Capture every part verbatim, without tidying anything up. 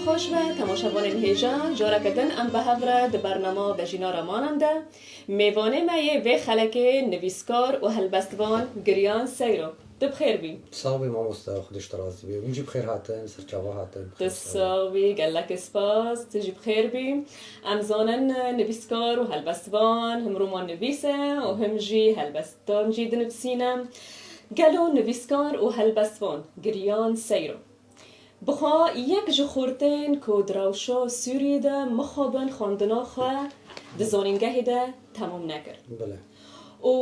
Xweş be, temaşevanên hêja, careke din em bi hev re di bernama Vejîna Remanan de mêvanê me yê vê xelekê nivîskar û helbestvan Giryan Seyro. Tu bi xêr bî. Sax bî mamoste, Xwedê ji te razî be. Hûn jî bi xêr hatin, serçava hatin. Tu sax bî, gelekî spas, tu jî bi xêr bî. Em zanin nivîskar û helbestvan him romannivîs e û him jî helbestan jî dinivîsîne. Gelo nivîskar û helbestvan Giryan Seyro bi xwe yek ji xortên ku di rewşa Sûriyê de mixabin xwendina xwe di zanîngehê de temam nekir. Bile. Û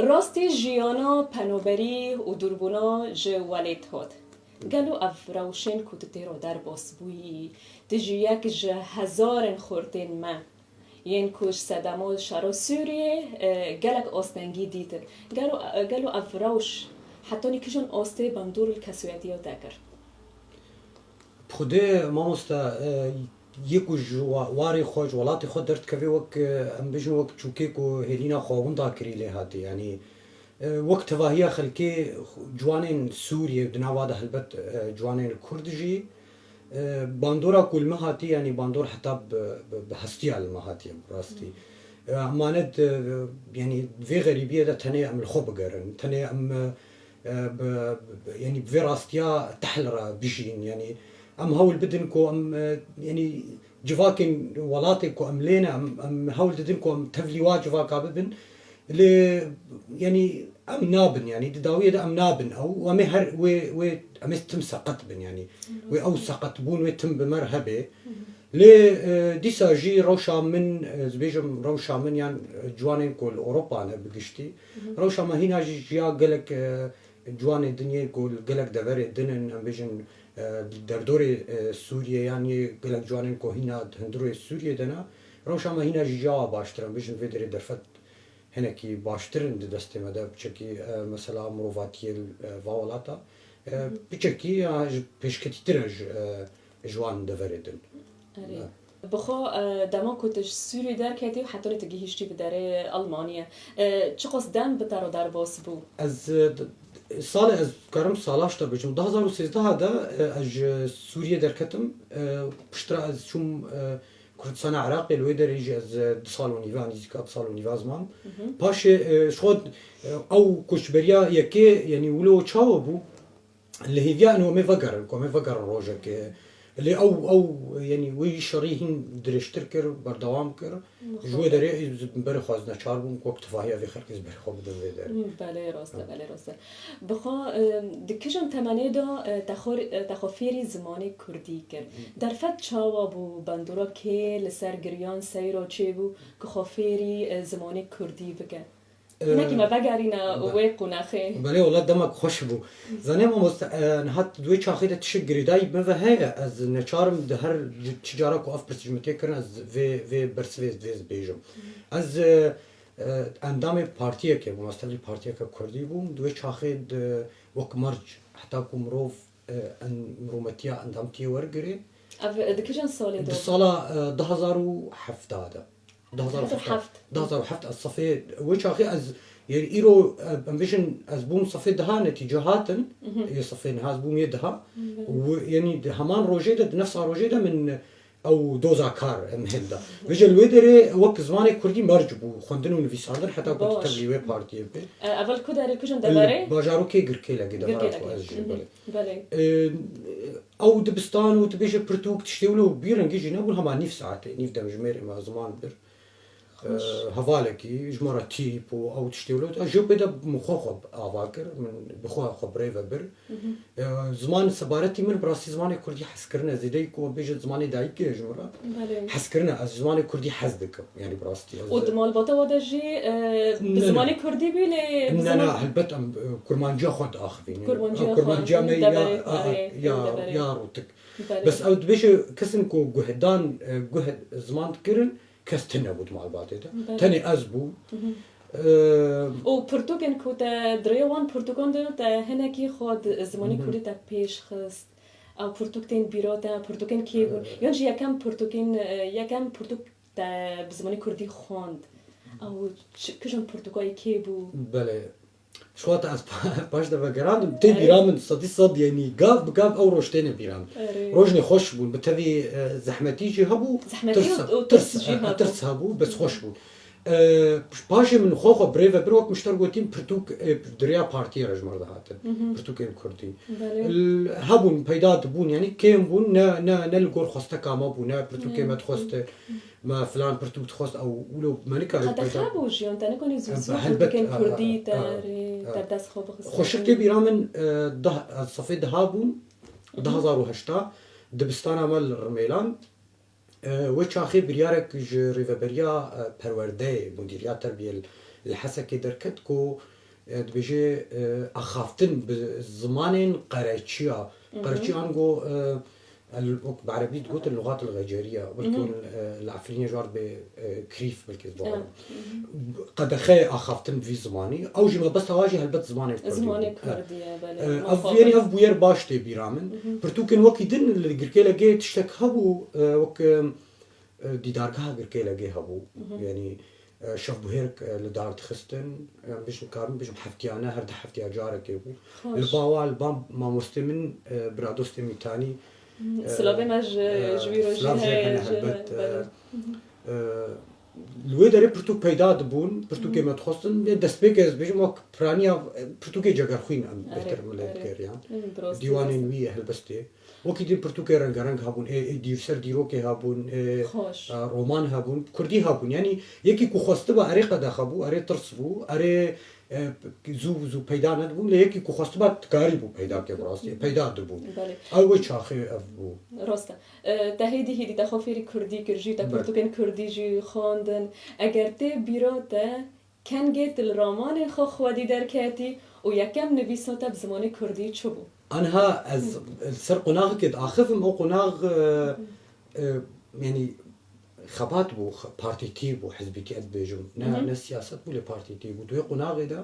rastî jiyana penaberî û dûrbûna ji welêt hat. Gelo ev rewşên ku tu tê re derbas bûyî, tu ji yek ji hezarên xortên me yên ku ji sedema şera Sûriyê, e, gelek astengî dîtin. Gelo, e, gelo ev rewş hetanî kîjan astê bandor li kesûyetiya te kir? Bi Xwedê mamoste, e, yê ku ji wa-, warê xwe, ji welatê xwe derdikeve wek, e, em bêjin wek çûkê ku hêlîna xwe winda kirî lê hatî. Yanî, e, wek tevahiya xelkê ciwanên Sûriyê, di nava de helbet, e, ciwanên Kurd jî, e, bandora ku li me hatî, yanî bandor heta bi, bi, bi hestiya li me hatiye bi rastî. E, emanet, e, yanî vê xerîbiyê de tenê em li xwe bigerin, tenê em, e, e, bi, bi, yanî bi vê rastiya tehl re bijîn. Yanî em hewl bidin ku em, e, yanî civakên welatê ku em lê ne, em, em hewl didin ku em tevlî wa civaka bibin. Lê, yanî em nabin, yanî di dawiyê de em nabin ew. Û em ê her wê, wê, em ê tim seqet bin, yanî wê ew seqetbûn, wê tim bi me re hebe. Lê, e, dîsa jî rewşa min, e, ez bêjim rewşa min yan, e, ciwanên ku li Ewropa ne bi giştî. Rewşa me hîna jî ji ya gelek, e, ciwanê din yê ku li gelek deverê din in, em bêjin, e, derdorê, e, Sûriyê yan yê gelek ciwanên ku hîna di hundirê Sûriyê de ne. Rewşa me hîna jî ji ya wa baştir e, em bêjin vê derê derfet hinekî baştir in di destê me de. Piçekî, e, mesela mirovatiyê, e, va welata, e, piçekî ya ji pêşketîtir e ji, e, ji wan deverê din. Erê. E. Bi xwe, e, dema ku tu ji Sûriyê derketî û hetanî tu gihîştî bi derê Almanyê, e, çiqas dem bi te re derbas bû? Ez, e, d-, salê ez karim sala ji te bêjim. Du hazar û sêzdeh de, e, ez ji Sûriyê derketim, e, piştre ez çûm, e, Kurdistana Iraqê, li wê derê jî ez, e, du sal û nîve, nîzîka du sal û nîve ez mam. Paşê, e, ji xwe, e, ew koçberiya yekê, yanî wilo çawa bû? Li hêviya em ê vegerin, ku em ê vegerin rojekê. Lê ew, ew, yanî wê şerî hîn dirêjtir kir, berdewam kir. Ji wê derê berê xwe ez neçar bûm, wek tevahiya vê xelkê ez berê xwe bidim vê derê. Belê rast e, belê rast e. Bi xwe, e, di kîjan temenê de, e, te xwe, e, te xwe fêrî zimanê kurdî kir? Derfet çawa bû, bandora kê li ser Giryan Seyro çêbû ku xwe fêrî, e, zimanê kurdî bike? E, hinekî me vegerîne wê qonaxê. Belê, wela demek xweş bû. Zanê mamoste, e, niha di wê çaxê de tişek girêdayî me ve heye, ez neçarim di her ci-, çi cara ku ev pirs ji min tê kirin, ez vê, vê bersivê ez divê ez bêjim. Ez, e, e, endamê partiyekê bûm, ez tevlî partiyeke kurdî bûm. Di wê çaxê de wek merc, heta ku mirov, e, en-, mirûmetiya endamtiyê wergirê. Ev, e, di kîjan salê de? Di sala, e, du hazar û hevdeh de. Du hazar û hevdeh. Du hazar û hevdeh ez sefê, wê çaxê ez, yanî îro, e, em bêjin, ez bûm sefê deha netîce hatin, yê sefê niha ez bûm yê deha. Û, yanî di heman rojê de, di nefsa rojê de min ew doza kar em hêl da. Vêce li wê derê wek zimanê kurdî merc bû, xwendin û nivîsandin, heta ku tu tevlî wê partiyê bê. E, ev li ku derê, kîjan deverê? Bajarokê Girkêlekê, devera ku ez jî, belê. Belê. E, ew dibistan û tu bêje pirtûk, tiştê wilo bî rengî jî nebûn, hema nîv saetê, nîv demjimêrê me ziman bir. Xweş. E, hevalekî ji me re tîp û ew tiştê wilo. Ez jê pê de min xwe xwe ava kir, min bi xwe xwe bi rê ve bir. E, ziman sebaretî min bi rastî zimanê kurdî hez kirine, zêdeyî ku bêje zimanê dayikê ye ji min re. Belê. Hez kirine, ez zimanê kurdî hez dikim, yanî bi rastî. Ez û di malbata we de jî, e, bi zimanê kurdî bî lê bi Ne, ne, ziman helbet em, e, kurmanciya xwe diaxivînin. Kurmanciya xwe, kurmanciya me ya, deverê, a, a, erê, ya, deverê. Ya rûtik. Belê. Bes ew dibêje kesin ku guhdan, e, guh ziman dikirin, kes tune bû di malbatê de. Belê. Tenê ez bûm. Eee, û pirtûkên ku te di rêya wan pirtûkan de te hinekî xwe di zimanê kurdî te pêş xist. Ew pirtûk tên bîra te, pirtûkên kê bûn? Eee, Yan jî yekem pirtûkên, e, yekem pirtûk te bi zimanê kurdî xwend. Ew çi, kîjan pirtûkayê kê bû? Belê. Ji xwe te ez pa-, paş de vegerandim. Tê bîra min sedî sed, yanî gav bi gav ew roj têne bîra min. Rojnê xweş bûn, bi tevî, e, zehmetî jî hebû, zehmetî tirs, û, û tirs, tirs jî e, hebû. Tirs hebû, bes xweş bûn. E, paşê min xwe xwe birê ve bir wek min ji te re gotîm, pirtûk, e, di rêya partiyê re ji me re dihatin. Pirtûkên kurdî. Belê. L-, hebûn, peyda dibûn, yanî kêm bûn, ne, ne, ne li gor xwesteka me bû, ne pirtûkê me dixwest, me filan pirtûk dixwest, ew wilo me nikarî peyda. Qedexe bû jiyan, te nikanî zû zû pirtûkên kurdî te rê te dest xwe bixist. Xweşik tê bîra min, e, deh, ez sefê deha bûm, du hezar û heşta, dibistana me li Rimêlan. E, wê çaxê biryarek ji rêveberiya, e, perwerdeyê, Mudîriya Terbiyê li Hesekê derket ku, e, dibêje, e, axaftin bi zimanên qereçiya. Qereçî ango, e, el-, wek bi erebî digotin lugat el-xeceriya, belkî hûn, e, li Efrînê ji wan re bê, e, krîf belkî ez bawer im. Qedexe axaftin bi vî zimanî. Ew jî mebesta wa jî helbet zimanê kurdî bû. Zimanê kurdî ye, belê. E, ev, yanî ev bûyer baş tê bîra min. Pirtûkên wekî din li Girkê Legê tiştek hebû, e, wek, e, e, dîdargeha Girkê Legê hebû. Yanî, e, şevbûhêrek, e, li dar dixistin. E, bijim, karim bijim heftiyane, her du heftiya carekê bû. Li ba wa, li ba mamostê min, e, biradostê Mîtanî, e, silavê me ji, e, ji wî rojî silav jê heye, hene, ji helbet, e, belê. E, li wê derê pirtûk peyda dibûn, pirtûkê me dixwestin. Lê destpêkê ez bêjim wek piraniya, e, pirtûkê Cegerxwîn em bêhtir milê digeriyan. Dîwanên wî ye helbestê. Wekî din pirtûkê rengereng hebûn, ê, ê dîr-, ser dîrokê hebûn, ê, e, roman hebûn, kurdî hebûn. Yanî yekî ku xwestiba erê qedexe bû, erê tirs bû, erê, e, zû, zû peyda nedibûn, lê yekî ku xwestiba dikarîbû peyda ke bi rastî, peyda dibûn. Belê. Ew wê çaxê ev bû. Rast e. E, te hêdî hêdî te xwe fêrî kurdî kir jî, te pirtûkên kurdî jî xwendin. Eger tê bîra te, kengê tu li ramanên xwe xwedî derketî û yekem nivîsa te bi zimanê kurdî çi bû? Aniha ez li ser qonaxekê diaxivim, ew qonax, e, e, yanî xebat bû, xe-, partîtî bû, hizbîtî ez dibêjim. Ne, ne siyaset bû, lê partîtî bû. Di wê qonaxê de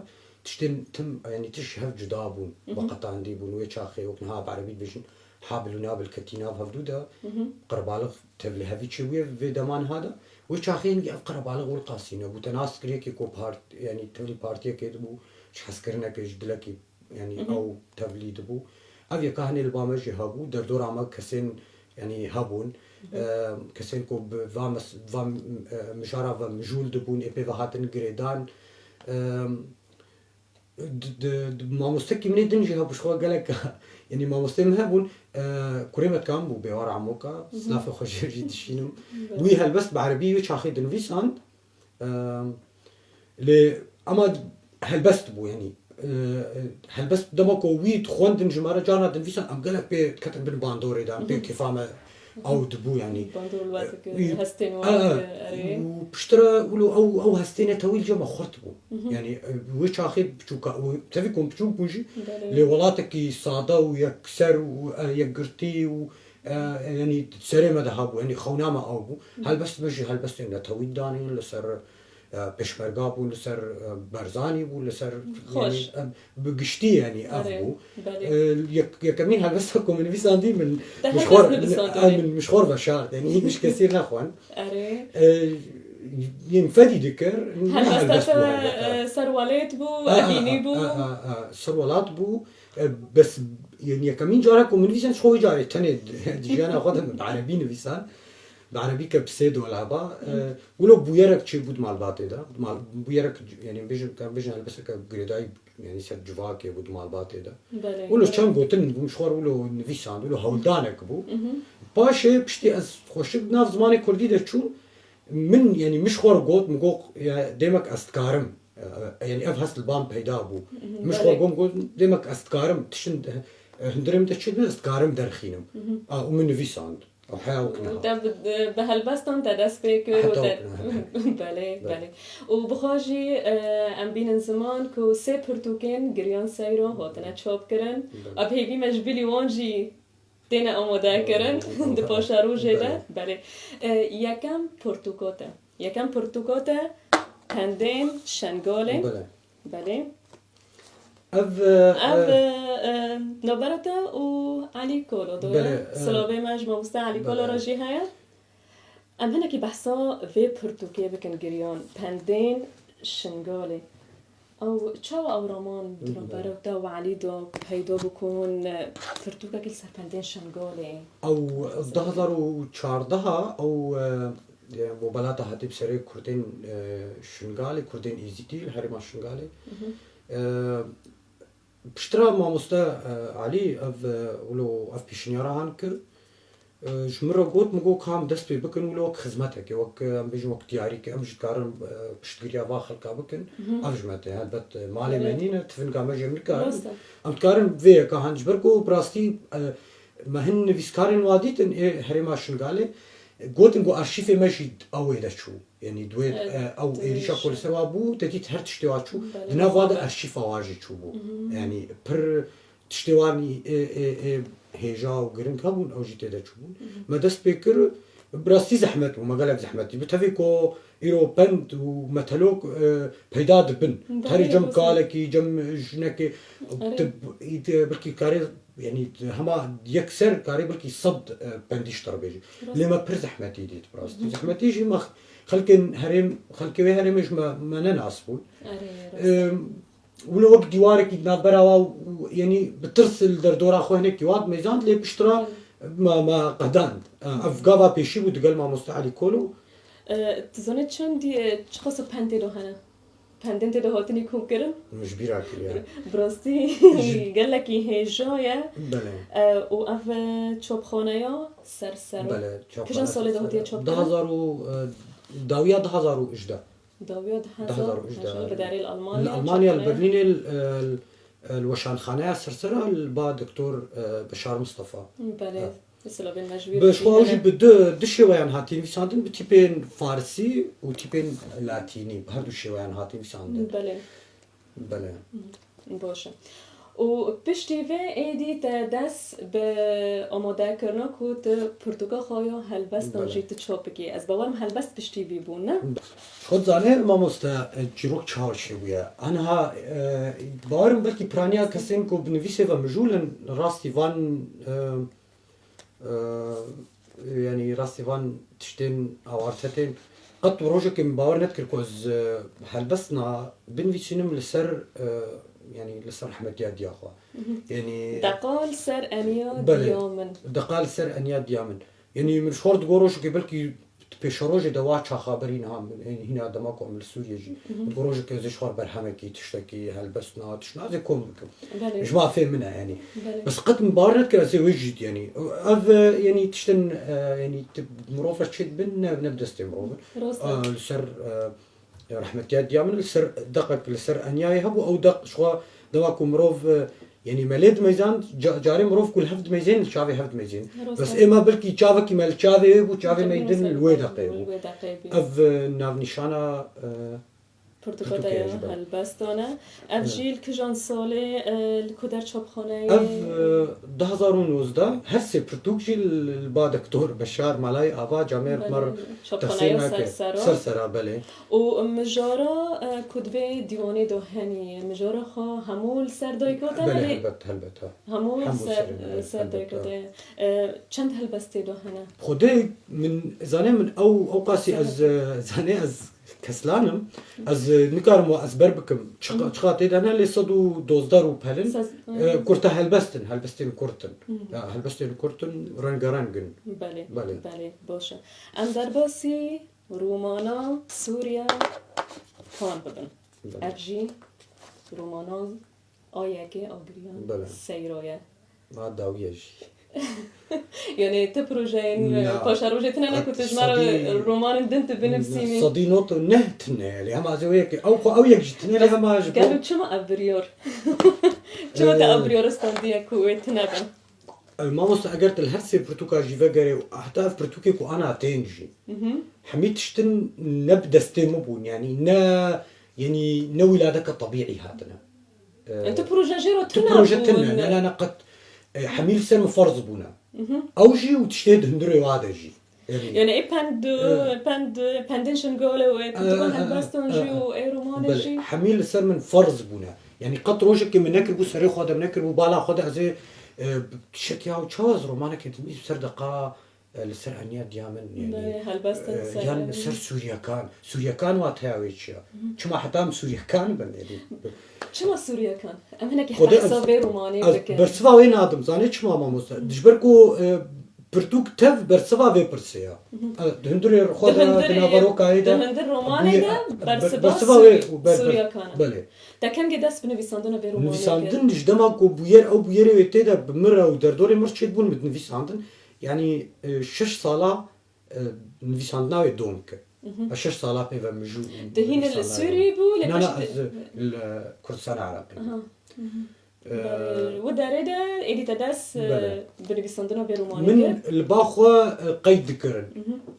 tiştên tim, yanî tişt ji hev cuda bûn, veqetandî bûn. Wê çaxê wek niha bi erebî dibêjin, habil û nabil ketî nav hevdû de, qerebalix tevlihevî çêbûye vê dema niha de. Wê çaxê hingî ev qerebalix wil qasî nebû. Te nas dikir yekê ku part-, yanî tevlî partiyekê dibû, ji hezkirinekê, ji dilekî, yanî ew tevlî dibû. Ev yeka hinê li ba me jî hebû, derdora me kesên, yanî hebûn. E, kesên ku bi va mes-, va, e, mijara ve mijûl dibûn, ê pê ve hatin girêdan. E, Di, di, di, mamostekî min ê din jî hebû, ji xwe gelek, yanî mamosteyê min hebûn, e, kurê me dikan bû, Bêwar Amoka, silafê xwe jê jî dişînim. Wî helbest bi erebî wê çaxê dinivîsand. E, lê ema helbest bû, yanî, e, helbest dema ku wî dixwendin ji me re carna dinivîsand, em gelek pê diketin bin bandorê de, em pê kêfa me Ew dibû, yanî, bandor wek, e, hestên e, wek, e, erê. Û piştre wilo ew, ew hestê netewî li cem me xurt bû. Yanî, e, wê çaxê biçûka, û tevî ku em biçûk bûn jî, belê, lê welatekî sade û yekser û, e, yekgirtî û, e, yanî serê me de hebû, yanî xewna me ew bû. Helbest me jî helbestên netewî danîn li ser, e, Pêşmerga bû, li ser, e, Barzanî bû, li ser, yanî, e, bi giştî, yanî, ev bû. Belê. E, yek-, yekemîn helbesta ku min nivîsandî min, te min ji xwe, helbest nivîsandî, e, min, min ji xwe veşart, yanî, min ji kesî nexwend. Erê. E, yên fedî dikir, ne helbesta helbest bû, te, helbet, e, e, ser welêt bû, e, e, evînî bû. E, e, e, ser welat bû. E, bes, yanî, yekemîn cara ku min nivîsand ji xwe wê carê tenê di, di jiyana xwe de min bi erebî nivîsand. Bi erebî ke bi sê dolaba, e, wilo bûyerek çêbû di malbatê de. Di mal-, bûyerek, yanî bêjin, em bêjin helbesteke girêdayî, yanî ser civakê bû di malbatê de. Belê, wilo belê, çend gotin bûm ji xwe re wilo nivîsand, wilo hewldanek bû. Paşê piştî ez xweşik di nav zimanê kurdî de çûm, min, yanî min ji xwe re got, min got, ya, dêmek ez dikarim. E, e, yanî ev hest li ba min peyda bû. Min ji xwe re got, got, dêmek ez dikarim, tiştin, e, hundirê min de çêdibin, ez dikarim derxînim. A, û min nivîsand. Ew heya wek niha. Te bi, bi helbestan te dest pê kir û te, belê, belê. Û bi xwe jî, e, em bînin ziman ku sê pirtûkên Giryan Seyro hatine çapkirin. Belê. Ev hêvî me ji bilî wan jî têne amadekirin di paşerojê de. Belê. E, yekem pirtûka te. Yekem pirtûka te Pendên Şengalê. Belê. Belê. Ev, e, ev, e, e, e, navbera te û Elî Kolo, doğru? Belê, e, silavê me ji mamoste Elî Kolo re jî heye. Em hinekî behsa vê pirtûkê bikin, Giryan, Pendên Şingalê. Ew çawa ew roman di Belê. Rûberew te û Elî de peyda bû ku hûn, e, pirtûkekî li ser pendên Şengalê? Ew du hezar û çardeh ew, e, e, bo belata hatî bi serê Kurdên, e, Şingalê, Kurdên Êzidî li herêma Şingalê. Mhm. E, piştre mamoste, e, Elî ev, e, wilo ev pêşniyara han kir. E, ji min re got, min got, ka em dest pê bikin, wilo wek xizmetekê, wek, e, em bêjin wek diyarîkê, em jî dikarin, e, piştgiriya va xelka bikin. Mhm. Ev ji me tê, helbet, e, malê me Evet. nîne, tifinga me jê em nikarin. Rast e. Em dikarin vê yeka han, ji ber ku bi rastî, e, me hin nivîskarên wa dîtin ê herêma Şingalê, e, gotin ku arşîfê me jî ew ê de çû. Yanî di wê, Evet, e, ew êrîşa ku li ser wa bû, te dît her tiştê wa çû. Belê. Di nav wa de arşîfa wa jî çûbû. Mhm. Yanî pir tiştê wan ê, ê, ê hêja û giring hebûn, ew jî tê de çûbûn. Mhm. Me dest pê kir, bi rastî zehmet bû, me gelek zehmet dî. Bi tevî ku îro pend û metelok, e, peyda dibin. Belê, Terî cem rast e. Kalekî, cem jinekê, Erê. Tib, î, te, belkî karê, yanî hema yekser karê belkî sed, e, pendî ji te re bêjî. Rast. Lê me pir zehmetî dît, bi rastî. Mhm. Zehmetî jî me xelkên herêm, xelkê wê herêmê ji me, me ne nas bûn. Erê, rast. Em, Wilo wek dîwarekî di navbera wa û, yanî bi tirs li derdora xwe hinekî wa dimeyzand, lê piştre me, me qedand. Ev gava pêşî bû digel mamoste Elî Kolo. E, tu zanî çend, e, çiqas pend tê de hene? Pendên tê de hatinî komkirin? Min ji bîra kiriye. Bi rastî Ji gelekî hêja ye. Belê. E, û ev, e, çapxaneya Sersero. Belê, çapxane Kijan salê de hatiye Sersero. çapkirin? Du hezar û, e, dawiya du hezar û hejdeh. Dawiya du hezar û hejdeh. Du hezar û hejdeh. Li derê li Almanya, Li Almanya, li çapxaneyê? Berlînê, li, li, li weşanxaneya Sersera, li ba doktor, e, Beşar Mistefa. Belê. Evet. Mesela bên me ji wî Bi re xwe ew jî hene. bi du, du şêweyan hatî nivîsandin, bi tîpên farisî û tîpên latînî, bi her du şêweyan hatî nivîsandin. Belê. Belê. Baş e. Û piştî vê êdî te dest bi amadekirina ku tu pirtûka xwe ya helbestan Belê. jî tu çap bikî. Ez bawerim helbest piştî vî bû, ne? Xwe dizane mamoste, e, çîrok çawa çêbûye. Aniha, e, bawerim belkî piraniya kesên ku bi nivîsê ve mijûl in, rastî van, e, Eee, yanî rastî van tiştên awarte tên. Qet rojekê min bawer nedikir ku ez, e, helbestina binivîsînim li ser, e, yanî li ser rehmetiya diya xwe. Mhm. Yanî Deqa li ser eniya Belê. diya min. Deqa li ser eniya diya min. Yanî min ji xwe re digot rojekê belkî pêşerojê de wa çaxa berî niha min, yanî hîna dema ku em li Sûriyê jî. Mhm. Digot rojekê ez ê ji xwe re berhemekî, tiştekî, helbestina, tiştna ez ê kom bikim. Belê. Ji mafê min e, yanî. Belê. Bes qet min bawer nedikir ez ê wê jî, yanî, ev, e, yanî, tiştin, e, yanî, tu mirov re çêdibin, ne, ne bi destê mirov in. Rast e. E, li ser, e, rehmetiya diya min, li ser, deqek li ser enyayê hebû, ew deq ji xwe dema ku mirov, e, yanî, me lê dimeyzand, ca-, carê mirov ku li hev dimeyzên, li çavê hev dimeyzên. Rast Bes e. ê me belkî çavekî me li çavê wê bû, çavê me Rast din e. li wê deqê bû. Li wê deqê bû. Ev, e, navnîşana, e, Pirtûka te Pirtûkê ya ji ber. helbestan e. Ev Evet. jî li kijan salê, e, li ku der çapxaneyê? Ev, e, du hezar û nozdeh, her sê pirtûk jî li, li ba doktor Beşar Malayê Ava camêr Belê. mer Çapxaneya texsîr nake. Sersera. Sersera, belê. Û mijara, e, ku di vê dîwanê de henî, mijara xwe hemû li ser dayika te Belê, hene? helbet, helbet, ha. Hemû li Hemû ser, ser, ser helbet, dayika ha. te. E, çend helbestê de hene? Xwedê min, zanê min ew, ew qasî ez, Sed. e, zanê ez Keslan im. Ez, e, nikarim wa ezber bikim. Çiqa-, Hı. çiqa tê de ne lê sed û dozdeh rûpel in. Sed, E, hı. kurte helbest in, helbestên kurt in. Hı. Ya, helbestên kurt in, rengareng in. Belê, Belê. belê, baş e. Em derbasî romana Sûriye Pan bibin. Belê. Ev jî romana A yekê a giriyan Belê. Seyro ye. A dawiye jî. Yanî ti projeyên, Na. paşerojê tine ne ku tu ji me re Sedî romanên din tu binivîsînî. Sedî not û neh tine ye. Lê hema ez ê wê yekê. Ew xwe ew yek jî tine lê hema ji bo Gelo çima ev biryar? Çima te Ee. ev biryar standiye ku wê tine be? Ew mamoste eger tu li her sê pirtûka jî vegerê û heta ev pirtûkê ku ana tên jî. Mhm. Hemî tiştin ne bi destê min bûn, yanî ne, yanî ne wîladeke tebîî hatine. E, Em tu proje jê re tu tune proje bûn. tune, ne, ne, ne, qet, e, hemî li ser min ferz bûne. Mhm. Ew jî û tiştê di hundirê wa de jî. Yanî. Yanî ê pend, E. pend, pendên Şingalê û ê E, pirtûkan e, e, helbestan e, jî e. û ê romanê Belê, jî. hemî li ser min ferz bûne. Yanî qet rojekê min nekiribû serê xwe de, min nekiribû bala xwe de, ez ê, e, tiştek ya çawa ez romanekê dimî ser deqa E, li ser eniya diya min, yanî, Belê, helbestin e, ser yan eniya. Ser Sûriyekan. Sûriyekan wateya wê çi ya? Çima heta em Sûriyekan bin, êdî? Çima Sûriyekan? Em hinekî Xwedê behsa ez, vê romanê ez bikin. bersiva wê nadim, zanê çima mamoste? Ji ber ku, e, pirtûk tev bersiva vê pirsê ya. E, di hundirê xwe de, di naveroka wê de. Di hundir romanê de bersiva Sûriyekan. Belê. Te kengê dest bi nivîsandina vê romanê kir? Nivîsandin ji dema ku bûyer, ew bûyerê wê tê de bi mir û derdorê mir çêdibûn, min dinivîsandin. Yanî, e, şeş sala, e, nivîsandina wê dom kir. Ez şeş sala pê ve mijû û Te hîn li nivîsandina wê Sûriyê bû, lê Na, pişt na, ez li Kurdistana Erebî. Aha. E, Belê. Wi derê de êdî te dest, e, Belê. Bi nivîsandina vê romanê Min kir? Li ba xwe, e, qeyd dikirin.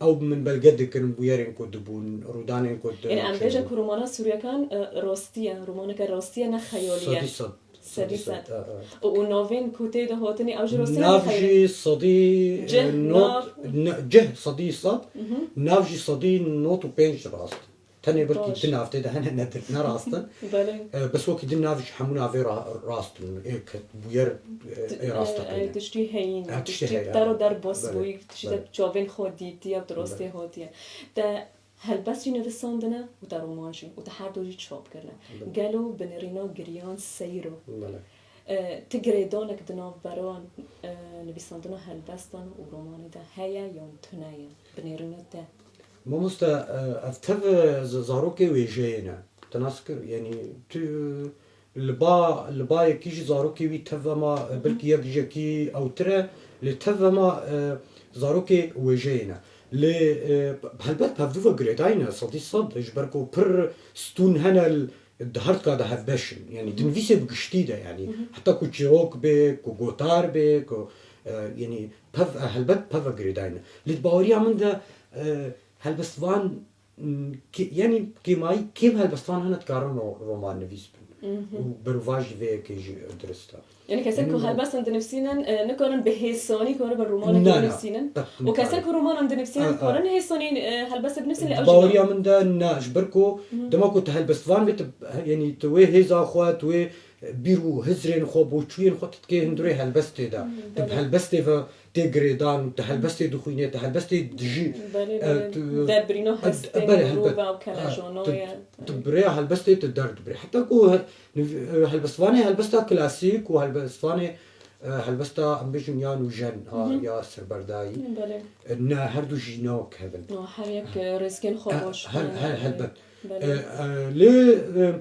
Ew min belge dikirin, bûyerên ku dibûn, rûdanên ku di Êdî em bêjin ku romana Sûriyekan, e, rastî ye, romaneke rastî ye, ne xeyalî ye. Sedî sed. Sedî sed. E, e. Û, û navên ku tê de hatinî, ew jî rastî ne, ne xeyalî? Nav jî sedî, Cih, e, not, nav. Ne, cih sedî sed, nav jî sedî not û pênc rast. Tenê belkî Baş. Du nav tê de hene ne, ne rast in. Belê. E, bes wekî din nav ji hemû navê ra-, rast in. Ê ke bûyer, e, ê rast e, e, tiştî heyîn, e, tiştî tiştî heye. Te ro derbas Belê. Bûyî, tiştî te Belê. Çavên xwe dîtiye û tu rastê Belê. Hatiye. Te helbest jî nivîsandine û te roman jî û te her du jî çap kirine. Belê. Gelo binêrîna Giryan Seyro, Belê. E, ti girêdanek di navbera, e, nivîsandina helbestan û romanê de heye yan tune ye? Binêrîna te? Mamoste, e, ev tev, e, z-, zarokê wêjeyê ne. Te nas kir, yanî tu li ba, li ba yekî jî zarokê wî tev hema, e, belkî yek ji yekî ewtir e, lê tev hema, e, zarokê wêjeyê ne. Lê, e, helbet hevdû ve girêdayî ne, sedî sed, ji ber ku pir stûn hene l-, di her tika de hevbeş in. Yanî di nivîsê bi giştî de, yanî heta ku çîrok bê, ku gotar bê, ku, e, yanî pev, e, helbet pev ve girêdayî ne. Lê di baweriya min de, e, helbestvan, m, kê-, yanî kêmayî kêm helbestvan hene dikarin ro-, roman nivîs bin. Û berovajî vê yekê jî dirist e. Yanî kesên ku Yanî helbestan dinivîsînin, e, nikarin bi hêsanî karin bin romanekî Na, na. binivîsînin? Qet Û kesên nikarin. ku romanan dinivîsînin, A, a. karin hêsanî, e, helbestek binivîsînin lê ew jî Baweriya na. min de na, ji ber ku dema ku tu helbestvan bê, tu, yanî tu wê hêza xwe, tu wê bîr û hizrên xwe, boçûyên xwe tu dikê hundirê helbestê de. Tu bi Belê. helbestê ve tê girêdan, tu helbestê dixwînê, tu helbestê dijî, Belê, e, belê. tu, Derbirîna e, hestên belê, mirov helbet. e û E, kelejana tu, ye. tu bi rêya helbestê tu derdibirê. Heta ku he-, niv-, e, helbestvanê helbesta klasîk û helbestvanê, e, helbesta, em bêjin, ya nûjen, ha, Hı hı. ya serberdayî, Belê. e, ne, her du jî ne wek hev in. No, her yek, e, rêzgên xwe E, baş her, dane. her, helbet. Belê. E, e, lê, e,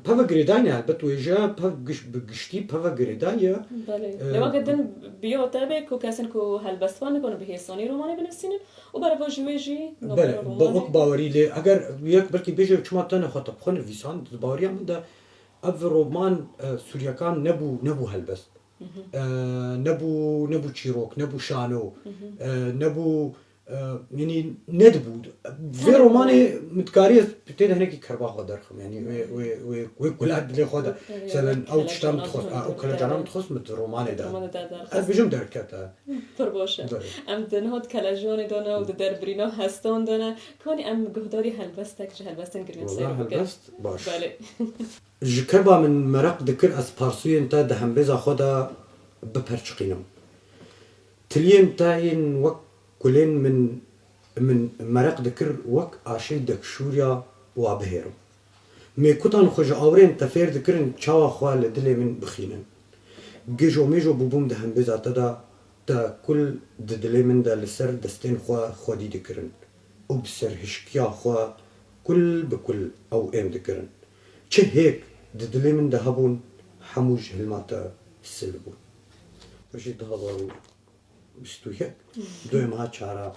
peve girêdayî ne, helbet wêje pev giş-, bi giştî peve girêdayî ye. Belê. E, Lê weke din biyo te be ku kesên ku helbestvan nikarin bi hêsanî romanê binivîsînin û berevajî wê jî Belê, navbera ba-, romanê wek bawerî lê eger yek belkî bêje çima te nexwe te bi xwe nivîsand, di baweriya min de ev roman, e, Sûriyekan nebû, nebû helbest. Hı hı. E, nebû, nebû çîrok, nebû şano, Hı hı. e, nebû, e, yanî nedibû. Vê Tabii. romanê min dikarî ez tê de hinekî kerba xwe derxim. Yanî wê, wê, wê, wê kula dilê xwe de. Wê Selen kele-, ew tişta min kelejana dixwest, min a, ew derkeve. kelejana min dixwest min di romanê de. Romanê de derxist. Ez bijim derkete. Pir baş e. Belê. Em di niha di kelejanê de ne û di derbirîna hestan de ne. Kanî em guhdarî helbestek ji helbestên Giryan Wela Seyro bikin. helbest baş. Belê. Ji kerba min mereq dikir ez parsûyên te di hembêza xwe de biperçiqînim. Tiliyên te yên wek kulên min, min mereq dikir wek aşê dekşûriya wa bihêrim. Mêkutan xwe ji awirên te fêr dikirin çawa xwe li dilê min bixînin. Gêjo mêjo bûbûm di hembêza te de, te kul di dilê min de li ser destên xwe xwedî dikirin û bi serhişkiya xwe kul bi kul ew êm dikirin. Çi hêk di dilê min de hebûn, hemû ji hilma te sil bûn. Piştî du hazar û bîst û yek, doyê meha çara.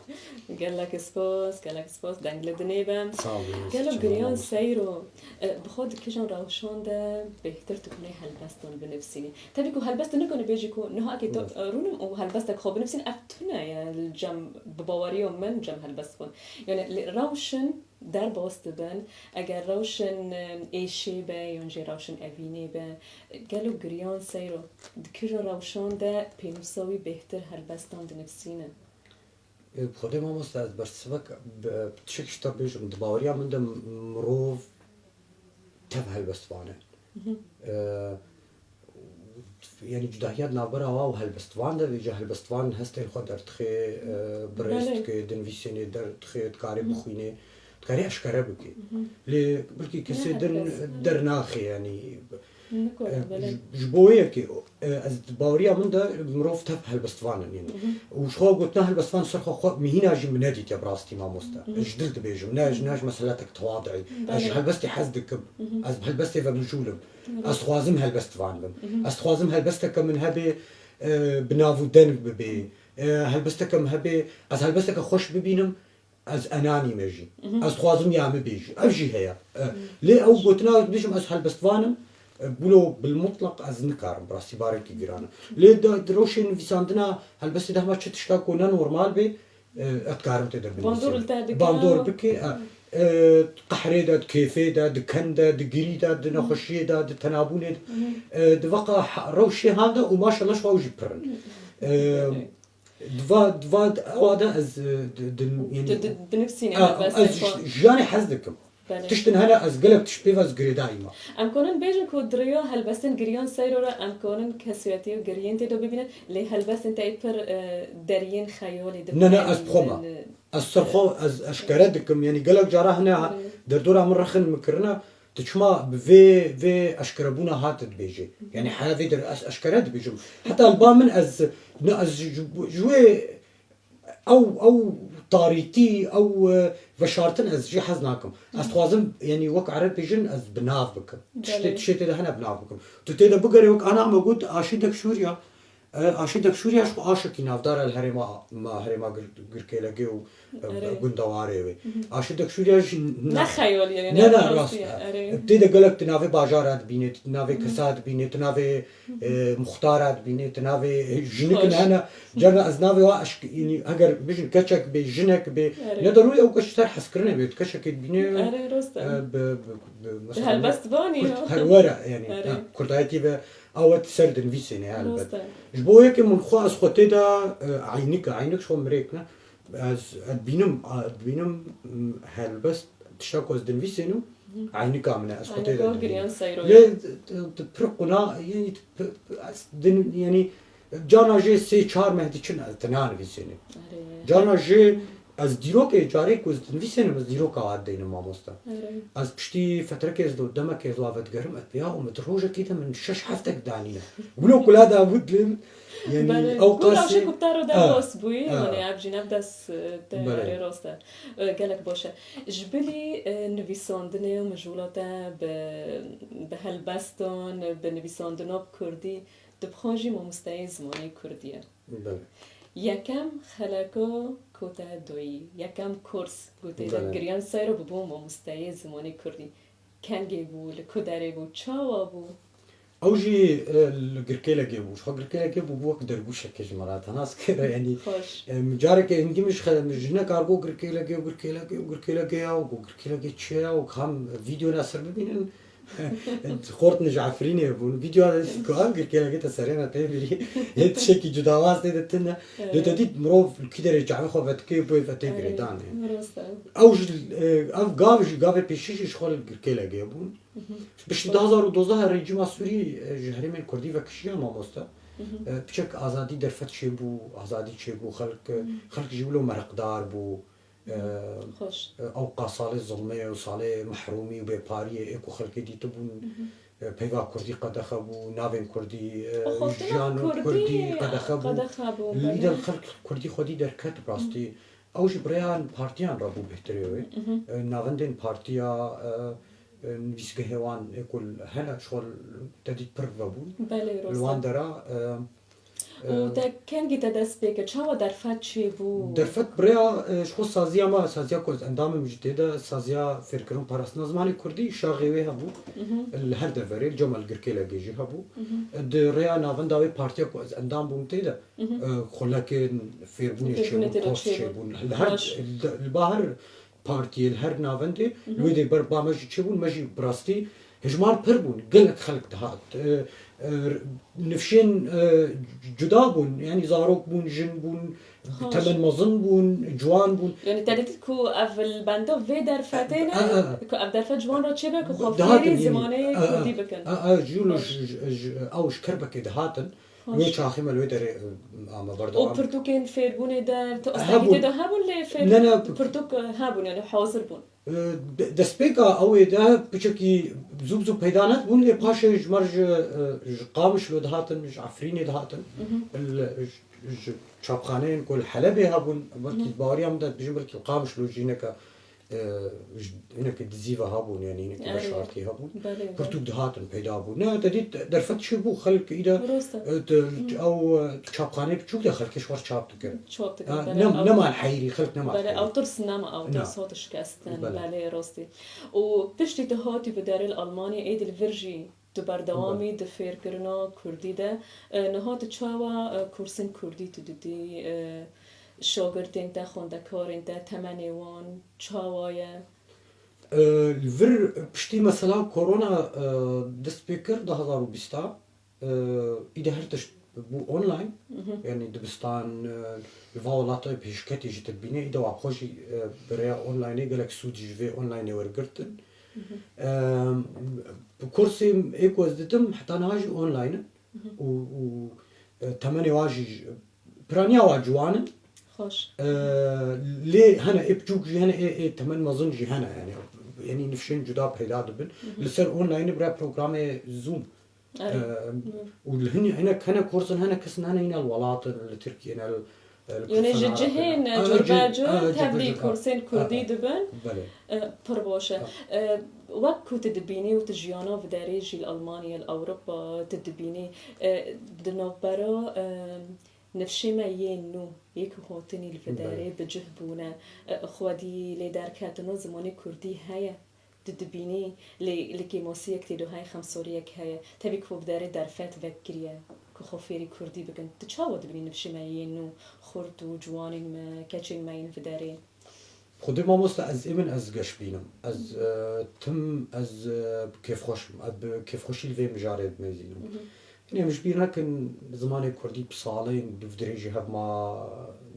Gelek spas, gelek spas, deng li dinê be. Sağ olun. Gelo Giryan Seyro, e, bi xwe di kîjan rewşan de bêhtir tu hûnê helbestan binivîsînî? Tevî ku helbest nikane bêjî ku niha ekê tu, Evet. e, rûnim û helbestek xwe binivîsîn, ev tune ye li cem, bi baweriya min cem helbestvan. Yani li rewşin derbas dibin, eger rewşin, e, êşê be, yan jî rewşin evînê be, gelo Giryan Seyro, di kîjan rewşan de pênûsa wî bêhtir helbestan dinivîsîne? E, bi Xwedê mamoste ez bersivek bi, bi tişek ji te bêjim, di baweriya min de mirov tev helbestvan e. Mhm. E, Yanî cudahiya di navbera wa û helbestvan de, vêca helbestvan hestên xwe derdixê, e, bi rêz Belê. dike, dinivîsênê derdixê, dikarê bixwînê, dikarê eşkere bike. Lê belkî kesê Ne din herkes, hı. dernaxê, yanî, Nikore, e, belê. ji, ji bo yekê, e, ez baweriya min de mirov tev helbestvan in, yanî. Hı hı. Û ji xwe gotina helbestvan ser xwe, xwe mihîna jî min nedîtiye bi rastî mamoste. Hı hı. Ez ji dil dibêjim, ne, ne ji meseletek tewadûî. Ez ji Belê. helbestê hez dikim. Hı hı. Ez bi helbestê ve mijûl im. Hı hı. Ez dixwazim helbestvan bim. Hı hı. Ez dixwazim helbesteke min hebe, e, bi nav û deng bibe. E, helbesteke min hebe, ez helbesteke xweş bibînim, ez enanî me jî. Hı hı. Ez dixwazim ya min bê jî. Ev jî heye. E, Hı. lê ew gotina ez dibêjim ez helbestvan im, e, wilo bilmutleq ez nikarim, bi rastî barekî giran e. Lê de, di rewşê nivîsandina helbestê de hema çi tişta ku ne normal bê, e, ez dikarim tê de Bandor binivîsim. li te dike. Bandor bike, e, e, di qehrê de, di kêfê de, di ken de, di girî de, di Hı. nexweşiyê de, di tenabûnê de. Hı hı. E, di veqa ha-, rewşê han de û maşallah ji xwe ew jî pir in. Hı. E, Evet. di va, di va, ewa de ez, e, di, di, yanî, Di, di, dinivîsîne a, helbestê ez xwe. ji-, jiyanê hez dikim. Belê. Tiştin hene ez gelek tişt pê ve ez girêdayî me. Em konin bêjin ku di rêya helbestên Giryan Seyro re em konin kesûyetî û giriyên tê de bibînin, lê helbestên te yê pir, e, deriyên xeyalî Ne, ne, ez bi xwe me. dibînin, e, Ez ser xwe, ez eşkere dikim, yanî gelek cara hene ha, Hı. derdora min rexin min kirine, tu çima bi vê, vê eşkerebûna hat dibêjê? Yanî heya vê der ez eşkere dibêjim. Heta li ba min ez, ne, ez ji, ji wê ew, ew tarîtî, ew, e, veşartin ez jê hez nakim. Ez dixwazim, yanî wek ereb bêjin, ez bi nav bikim. Tiştê, Belê. tiştê tê de hene bi nav bikim. Tu tê de bigerê wek ana me got, Aşî Dekşûriya, E, Aşî Dekşûriya ji xwe aşekî navdar e li herêma me, herêma Gir-, Girkêlegê û, e, Erê. gundewarê wê. Hı hı. Aşî Dekşûriya jî Ne na-, xeyalî ye, ne, ne, ne, rast rastî ye, e. erê. Tê de gelek di navê bajara dibînê, di navê Hı hı. kesa dibînê, di navê, Hı hı. e, muxtara dibînê, di navê, e, jinik Xweş. hene. Carna ez navê wa eşk-, yanî, heger bijin keçek bê, jinek bê, Erê. ne derû ew keç ji ser hezkirinê bê, tu keçekê dibînê, Erê, rast e. e, bi, bi, bi, Bi mesela, helbestvanî Kurd ya. perwer e, yanî, Erê. ha, Kurdayetî ve Ew et ser dinivîsê ne, elbet. Rast e. Ji bo yekê min xwe ez xwe tê de, e, eynik e. Eynik ji xwe mirêk ne. Ez, ez dibînim, a, dibînim, m, helbest tişta ku ez dinivîsênim, Hı. eynika min e. Ez xwe tê de Eynika dibînim. Giryan Seyro Lê ye. d-, d-, d-, pir quna, yanî p-, p-, ez din, yanî carna jê sê çar meh diçin ez tena nivîsênim. Erê. Carna jê Ez dîrokê carê ku ez dinivîsênim, ez dîroka wan dênim mamoste. Erê. Ez piştî fetrekê ez do, demekê ez la vedigerim, ez pêya û min di rojekê de min şeş heftek danîne. Wilo kula da bû dilê min. Yanî Belê. ew Ku qasî rawşê ku te re de Ha, rast bûyî, ha. yanî ev jî ne bi dest te Belê. erê rast e. E, gelek baş e. Ji bilî, e, nivîsandinê û mijûla te bi, bi helbestan, bi nivîsandina bi kurdî, tu bi xwe jî mamosteyê zimanê kurdî ye. Belê. Yekem xeleka ku te doyî, yekem kurs ku tê de Belê. Giryan Seyro bûbû mamosteyê zimanê kurdî. Kengê bû, li ku derê bû, çawa bû? Ew jî, e, li Girkêlegê bû. Ji xwe Girkêlegê bû, bû wek dergûşekê ji me re. Te nas kir, yanî, Xweş. e, min carekê hingî min ji xe-, min ji hinek ar got Girkêlegê û Girkêlegê û Girkêlegê ya û got Girkêlegê çi ye û kam vîdeo ne ser bibînin. Xort min ji Efrînê bûn. Vîdyoya ku ev Girkêlegê te serê me tê birî. Yê tiştekî cudawaz tê de tune. Evet. Lê te dît mirov li kî derê çavê xwe vetikê bûyê ve tê Evet. girêdanê. Rast e. Ew jî, e, ev gav jî, gavê pêşî jî ji xwe li Girkêlegê bûn. Hı hı. Piştî du hazar û dozdeh rejîma Sûrî, e, ji herêmên Kurdî ve kişiya mamoste. Hı hı. E, piçek azadî derfet çêbû, azadî çêbû, xelk, e, Hı. xelk jî wilo mereqdar bû. E, Xweş. e, ewqa salê zilmê û salê mehrûmî û bêpariyê ê ku xelkê dîtibûn, Hı hı. e, peyva kurdî qedexe bû, navên kurdî, e, Axaftina jiyan û kurdî kurdî qedexe bû. qedexe bû, Lîder belê. xelk kurdî xwedî derket bi rastî. Ew jî bi rêya partiyan re bû bêhtirê wê. Hı hı. E, navendên partiya, e, e, nivîsgehê wan ê ku hene ji xwe te dît pir vebûn. Belê, Li rast wan e. dera, e, Û Em, te kengî te dest pê kir? Çawa derfet çêbû? Derfet bi rêya, e, ji xwe saziya me, saziya ku ez endam im jî tê de, saziya fêrkirin parastina zimanê kurdî, şaxê wê hebû. Mhm. Li her deverê, li cem li Girkêlegê jî hebû. Mhm. Di rêya navenda wê partiya ku ez endam bûm tê de, Mhm. e, xulekên fêrbûnê Fêrbûnê çêbûn, tê de kors çêbûn. çêbûn. Li her, Baş. li, li ba her partiyê, li her navendê, Mhm. li wê dê ber ba me jî çêbûn, me jî bi rastî Hejmar pir bûn, gelek xelk dihat. E, e, nifşên, e, cuda bûn, yanî zarok bûn, jin bûn, temen mezin bûn, ciwan bûn. Yanî te dît ku ev li benda vê derfetê ne, ku ev derfet ji wan re çêbe ku xwe fêrî zimanê kurdî bikin. A, a, ji, ji, ji, ew ji Kerbekê dihatin. Wê çaxê me li wê derê, e, me berdewam. Û pirtûkên fêrbûnê de, tu astengî tê de hebûn lê fêr-, ne, ne, pirtûk, e, hebûn, yanî hazir bûn. E, de-, destpêka ew ê de piçekî zû bi zû peyda nedibûn, lê paşê ji me re ji, e, ji Qamişlo dihatin, ji Efrînê dihatin. Li, ji, ji çapxaneyên ku li Helebê hebûn, belkî baweriya min de dibêjim, belkî li Qamişlo jî hineke, e, ji, hinekî dizî ve hebûn, yanî hinekî veşartî hebûn. Belê, belê. Pirtûk dihatin peyda bûn. Ne, te dît derfet çêbû, xelk îde, e, te, ew, e, çapxaneyê biçûk de xelkê ji xwe re çap dikirin. Çap dikirin, belê, nema, nema heyirî, xelk nema heyirî. Belê, ew tirs nema, ew tirs hate şikestin, belê, rastî. Û piştî tu hatî bi derê li Almanyê, êdî li vir jî tu berdewamî di fêrkirina kurdî de. E, niha tu çawa, e, kursên kurdî tu didî, e, şagirtên te, xwendekarên te, temenê wan çawa ye? E, li vir piştî mesela korona, e, dest pê kir du hazar û bîsta, e, îde her tişt bû online. Yanî dibistan, e, li va welata pêşketî jî tu dibînî, îde wa xwe jî, e, bi rêya onlineê gelek sûd jî ji vê onlineê wergirtin. E, kursê ê ku ez didim heta niha jî online in. Û, û, e, temenê wa jî, piraniya wa ciwan in. Xweş. E, lê hene ê biçûk jî hene, ê, ê temen mezin jî hene, yanî, yanî nifşên cuda peyda dibin. Li ser online bi rêya programê Zoom. Erê. E, û li hin-, hinek hene kors in, hene kes in, hene hîna li welat in, li Tirkiyê ne, li, e, li Kurdistan Arabê ne. Yanî ji cihên, e, curbecur tevlî kursên kurdî dibin. Belê. E, pir baş e. E, wek ku tu dibînî û tu jiyana viderê jî li Almanya, li Ewropa tu dibînî, e, di navbera, e, nifşê me yên nû, yê ku hatinî li viderê bi cih bûne, e, xwedî lê derketino zimanê kurdî heye. Tu dibînî lê li kêmasiyek tê de heye, xemsoriyek heye. Tevî ku bi derê derfet vekiriye ku xwe fêrî kurdî bikin. Tu çawa dibînî nifşê me yên nû, xurt û ciwanên me, keçên me yên viderê? Xwedê mamoste ez ê min ez geş bînim. Ez, e, tim ez, e, kêfxweş im. Ez bi kêfxweşî li vê mijarê dimezînim. Yanî em ji bîr nekin, zimanê kurdî bi salên di vidirê jî hev ma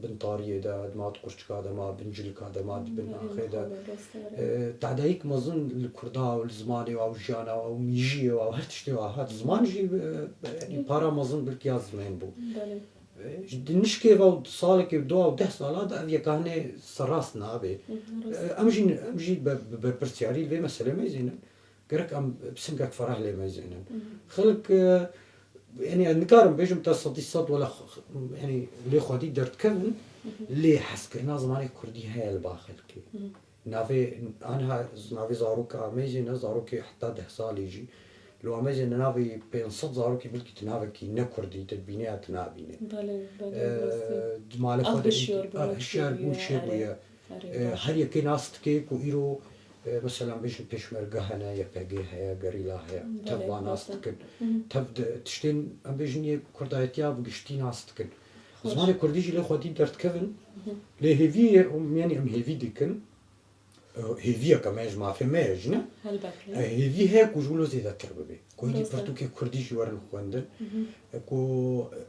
bin tariyê de, ma di qurçika de, ma bin cilika de, ma di bin axê de. E, tadayîk mezin li kurda û li zimanê wa û jiyana wa û mîjiyê wa û her tiştê wa hat. Ziman jî, e, yanî para mezin bilkiya zimên bû. E, ji di nişkê ve û salekê, du û deh sala de ev yeka hinê serrast nabe. E, em jî, em jî be, bi berpirsiyarî li vê meselê meyzînin. Gerek em bi singek fereh lê meyzînin. Xelk, e, yanî ez nikarim bêjim te sedî sed wela x-, x-, yanî lê xwedî derdikevin, lê hezkirina zimanê kurdî heye li ba xelkê. Navê, aniha navê zaroka meyzîne, zarokê heta deh salî jî. Li wa meyzîne navê pênc sed zarokî bilkî tu navekî ne kurdî, tu dibînê ya tu nabînê. Belê, belê, e, rastî. Di malê xwe de hişyarbûn çêbûye. Erê, e, baş. Her yekê nas dike ku îro, e, mesela bêjin pêşmerge hene, Y P G heye, gerîla heye. Tev va nas dikin. Tev di tiştên, em bêjin yê kurdayetiya bi giştî nas dikin. Xweş. Zimanê kurdî jî lê xwedî derdikevin. Lê hêviyê, yanî em hêvî dikin. E, hêviyeke me ye ji mafê me ye jî ne. Helbet. E, hêvî heye ku ji wilo zêdetir bibe. Ku êdî pirtûkê kurdî jî werin xwendin. E, ku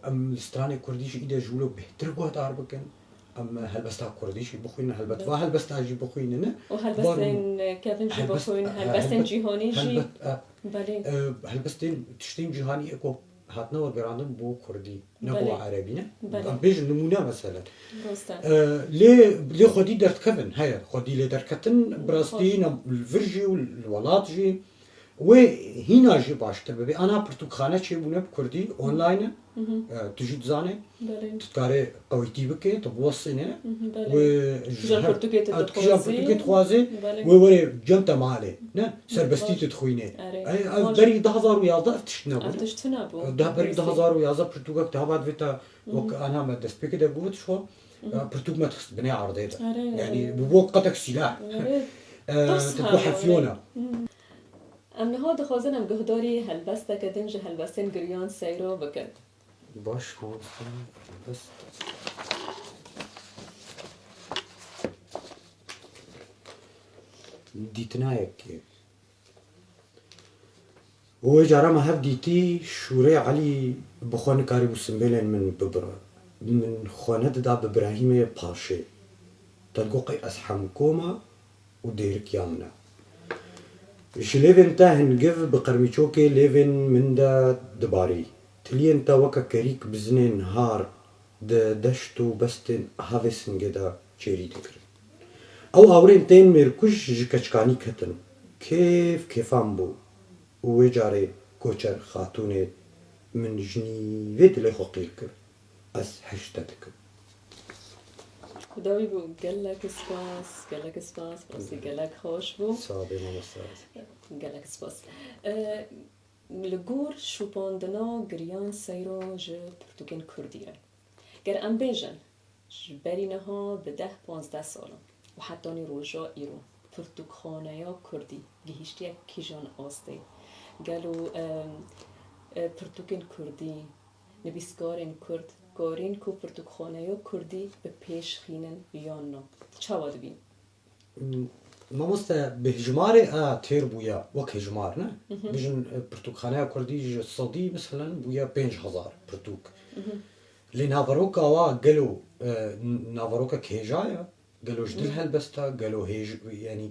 em li stranê kurdî jî îde ji wilo bêhtir guhdar bikin. Em helbesta kurdî jî bixwînin, helbet va helbesta jî bixwînin. Û helbestên kevin jî bixwînin, helbestên cîhanî jî. Helbet, e, belê. E, helbestên tiştên cîhanî eko hatine wergerandin bo kurdî, ne bo erebî ne. Belê. Em bêjin nimûne meselen. Rast e. E, lê, lê xwedî derdikevin, heye, xwedî lê derketin, bi rastî ne li vir jî û li welat jî. Wê hîna jî baştir bibe. Ana pirtûkxane çêbûne bi kurdî, online e. E, tu jî dizanî. Belê. Tu dikarî qewîtî bikî, tu biwesînî. Belê. Wê ji her pirtûkê tu dixwazî. Belê. Wê were cem te malê. Ne? Serbestî tu dixwînî. Erê. Ev berî du hazar û yazdeh ev tişt nebû. Ev tişt tune bû. Berî du hazar û yazdeh pirtûkek te hava divê te wek ana me destpêkê de got, şo, e, pirtûk me dixist binê erdê de. Erê. Yanî bû bo qetek sîlah. Erê. E, tu hebû hefiyona. Em niha dixwazin em guhdarî helbesteke din ji helbestên Giryan Seyro bikin. Baş, mamoste, helbest. Dîtinayekê. Û wê cara me hev dîtî, Şûrê Elî bi xwe nikarîbû simbêlên min bibire. Min xwe nedida bi Birahîmê Paşê. Te digot qey ez hemko me û dêrik ya min e. Ji lêvên te hingiv bi qermîçokê lêvên min de dibarî. Tiliyên te weke kerîk bizinên har di deşt û bestên havê singê de çêrî dikirin. Ew awirên tên mêrkuj ji keçkanî ketin. Kêf kêfan bû. Û wê carê Koçer Xatûnê min ji nîvê dilê xwe qîr kir. Ez hişte dikim. Xwedawî bû, gelek spas, gelek spas, rastî gelek xweş bû. Sax bî mamoste. Gelek spas. Li gor şopandina giriyan seyro ji pirtûkên kurdî re. Ger em bêjin, ji berî niha bi deh panzdeh salan û hetanî roja îro pirtûkxaneya kurdî gihîştiye kîjan astê? Gelo pirtûkên kurdî, nivîskarên kurd karîn ku pirtûkxaneya kurdî bi pêş xînin yan na? Tu çawa dibînî? Mamoste, bi hijmarê a têr bûya, wek hijmar ne? Bijin pirtûkxaneya kurdî ji sedî, meselen, bûya pênc hezar pirtûk. Lê naveroka wa gelo naverokek hêja ye? Gelo ji dil helbest e? Gelo hêj, yanî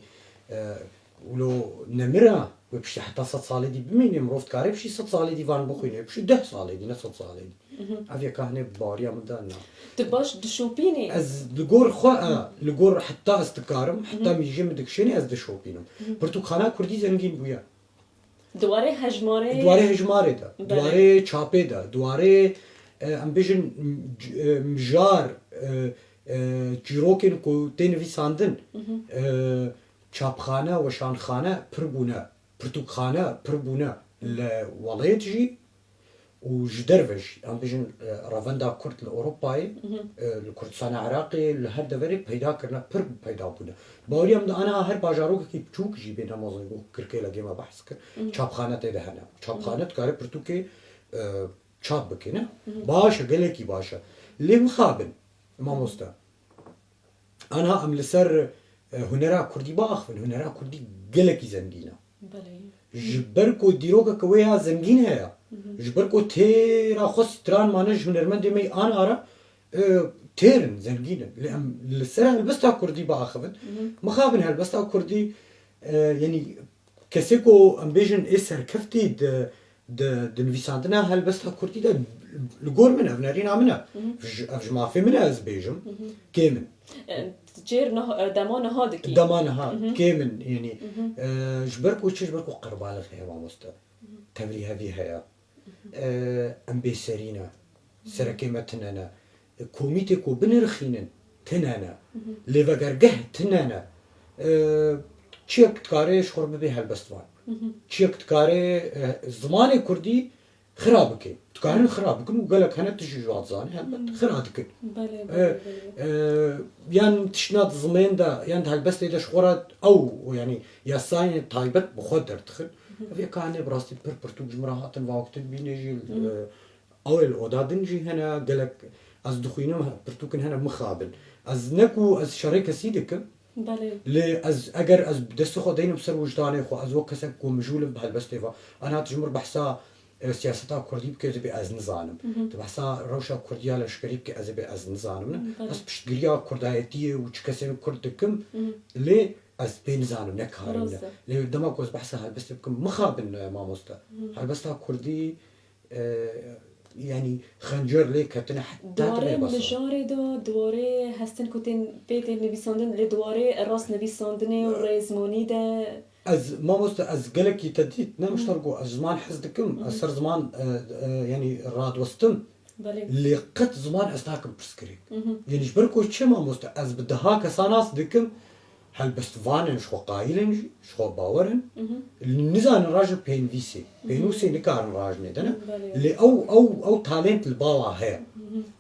wilo nemira? Wê piştî heta sed salê dî bimîne? Mirov dikare piştî sed salê dî van bixwîne? Piştî deh salê dî, ne sed salê dî. Ev yeka hinê bi baweriya min de na. Tu baş dişopînî? Ez li gor xwe, e, li gor heta ez dikarim, heta mîjê min dikişêne ez dişopînim. Pirtûkxana kurdî zengîn bûye. Di warê hejmarê? Di warê hejmarê de, di warê çapê de, di warê, e, em bêjin, m-, c-, e, mijar, e, e, çîrokên ku tê nivîsandin, e, çapxane, weşanxane pir bûne, pirtûkxane pir bûne li welêt jî. Û ji derve jî, em bêjin, e, revenda Kurd li Ewropayê, e, li Kurdistana Iraqê, li her deverê peyda kirine, pir peyda bûne. Baweriya min de aniha her bajarokekî biçûk jî bê, ne mezin, wek Kirkêle gê me behs kir, çapxane tê de hene. Çapxane dikare pirtûkê, e, çap bike, ne? Baş e, gelekî baş e. Lê mixabin, mamoste. Aniha em li ser, e, hunera kurdî biaxivin. Hunera kurdî gelekî zengîn e. Belê. Ji ber ku dîrokeke wê ya zengîn heye, ji ber ku têra xwe stran mane ji hunermendê me yî ana re, e, têr in, zengîn in. Lê em li ser helbesta kurdî biaxivin, mixabin helbesta kurdî, e, yanî kesê ku em bêjin ê serkeftî di, di, di nivîsandina helbesta kurdî de, li gor min, ev nerîna min e, ev ji, ev ji mafê min e ez bêjim, kêm in. E, çêr niha, e, dema niha dikî. Dema niha kêm in, yanî, e, ji ber ku çi, ji ber ku qerbalix heye, mamoste. Tevlîhevî heye. E, em bêserî ne. Serekê me tune ne. Komîtê ku binirxînin tune ne. Lêvegergeh tune ne. E, çiyek dikare ji xwe re bibe helbestvan. Çiyek dikare, e, zimanê kurdî xira bike. Dikarin xira bikin û gelek hene tişt ji wan dizane, helbet xira dikin. Belê, belê, belê. E, yan tiştna di zimên de, yan di helbestê de ji xwe re ew, yanî yasayên taybet bi xwe derdixin. Ev yeka hene bi rastî pir pirtûk ji min re hatin, va wek tu dibînê jî, e, ew ê li oda din jî hene, gelek ez dixwînim, pirtûkin hene mixabin. Ez ne ku ez şerê kesî dikim, Belê. Lê ez, eger ez destê xwe deynim ser wijdanê xwe, ez wek kesek ku mijûl im bi helbestê ve, aniha tu ji min re behsa, e, siyaseta kurdî bike, ez dibê ez nizanim. Tu behsa rewşa kurdiya leşkerî bike, ez dibê ez nizanim. Ne? Belê. Ez piştgiriya kurdayetiyê û çi kesên kurd dikim, lê ez pê nizanim, ne karî min e. Rast e. Lê dema ku ez behsa helbestê bikim, mixabin, e, mamoste. Helbesta kurdî, e, yanî xencer lê ketine heta Di warê dibe bes e. mijarê de, di warê hestin ku tên, pê tên nivîsandin, lê di warê rastnivîsandinê û rêzmanî de. Ez, mamoste, ez gelekî te dît, ne mişter ku ez ziman hez dikim, ez ser ziman, e, e, yanî radiwestim. Belê. Lê qet ziman ez nakim pirsgirêk. Yanî ji ber ku çi, mamoste, ez bi deha kesa nas dikim, helbestvan in, ji xwe qayil in jî, ji xwe bawer in. Nizanin rajin pênivîsê, pênûsê nikarin rajinê de ne. Belê. Lê ew, ew, ew talent li ba wa heye.